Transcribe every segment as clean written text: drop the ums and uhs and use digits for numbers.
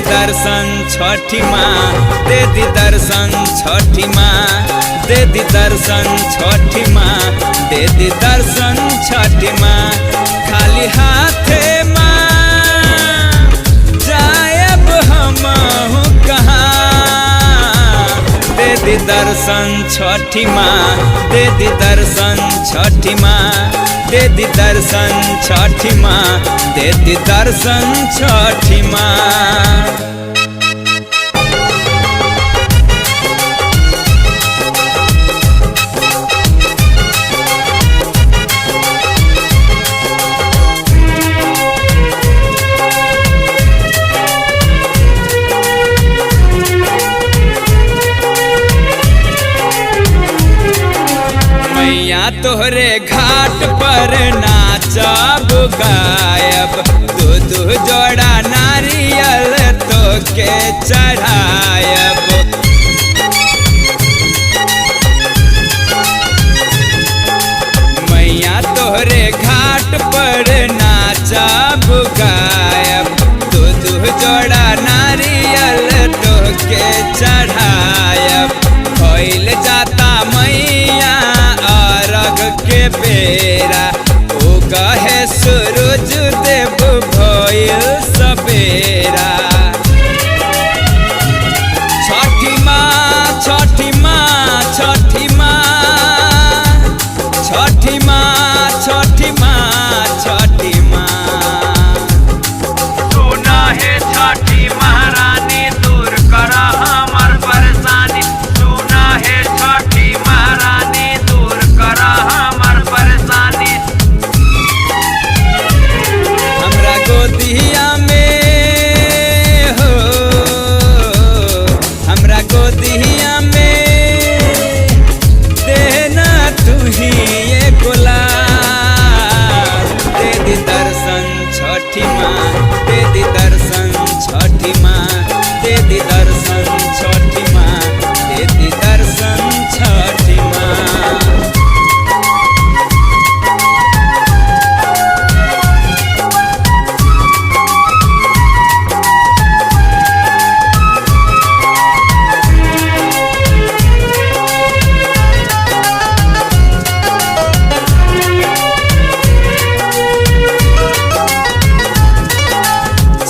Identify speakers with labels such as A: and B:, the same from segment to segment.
A: दी दर्शन छठी माँ, दे दी दर्शन छठी माँ, दे दी दर्शन छठी माँ, दे दी दर्शन छठी माँ। खाली हाथे माँ जायब हमहु कहाँ, दे दी दर्शन छठी माँ, दे दी दर्शन छठी माँ, दे दी दर्शन छठी माँ, दे दी दर्शन छठी माँ। मैया तोहरे घाट पर नाचब गायब, दू दू जोड़ा नारियल तोके चढ़ायब। मैया तोहरे घाट पर नाचब गायब, दू दू जोड़ा नारियल तोके चढ़ायब। भइल जाता मैया अरघ के बेरा, ओ कहे सूरज देव भइल सबेरा। छठी माँ, छठी माँ, छठी माँ, छठी माँ, छठी माँ, छठी माँ।
B: सुना है छठी महारानी, दूर कर हमर परेशानी। सुना है छठी महारानी, दूर कर हमर परेशानी।
A: हमरा गोदिया में हो, हमरा गोदिया में देना तू ही ये गुलाल। दे दी दर्शन छठी माँ, दे दी दर्शन छठी माँ, दे दी दर्शन छठी माँ, दे दी दर्शन छठी माँ।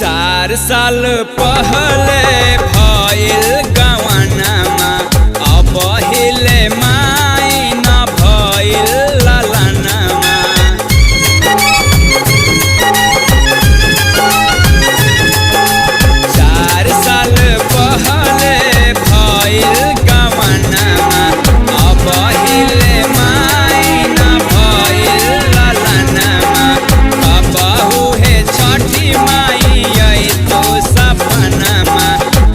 A: चार साल पहले भइल गवनामा, अब हिले माई न भइल ललनामा। चार साल पहले भइल गवनामा, अब हिले माई न भइल ललनामा। बाबू हे छठी माई आई तो सपनामा,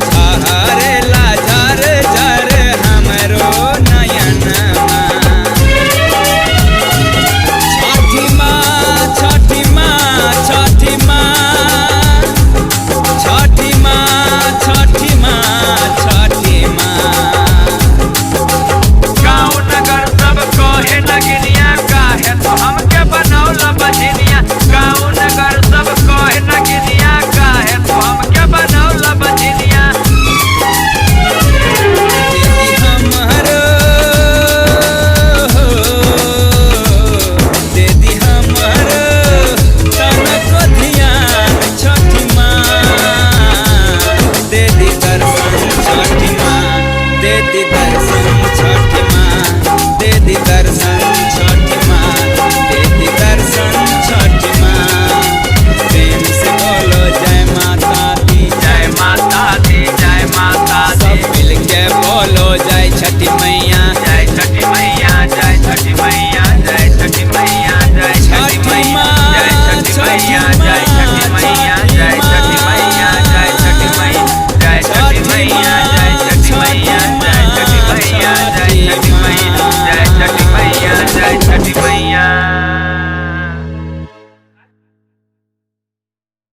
A: झरेला झर झर हमरो नयनमा। छठी माँ, छठी माँ, छठी माँ, छठी माँ, छठी माँ, छठी माँ।
B: गाँव नगर सब कहे नगिनिया, काहे तो हमके बनौल बजनिया। गाँव नगर सब कहे नगिनिया, काहे तो हमके बनौल बजनिया।
A: दीदी हमरो, दीदी हमरो तनको ध्यान छठी माँ, दे दी दर्शन छठी माँ, दे दी दर्शन छठी माँ, दे दी दर्शन छठी माँ, दे दी दर्शन छठी माँ। प्रेम से बोलो जय माता दी,
B: जय माता दी, जय माता दी।
A: सब मिलके बोलो जय छठी मैया।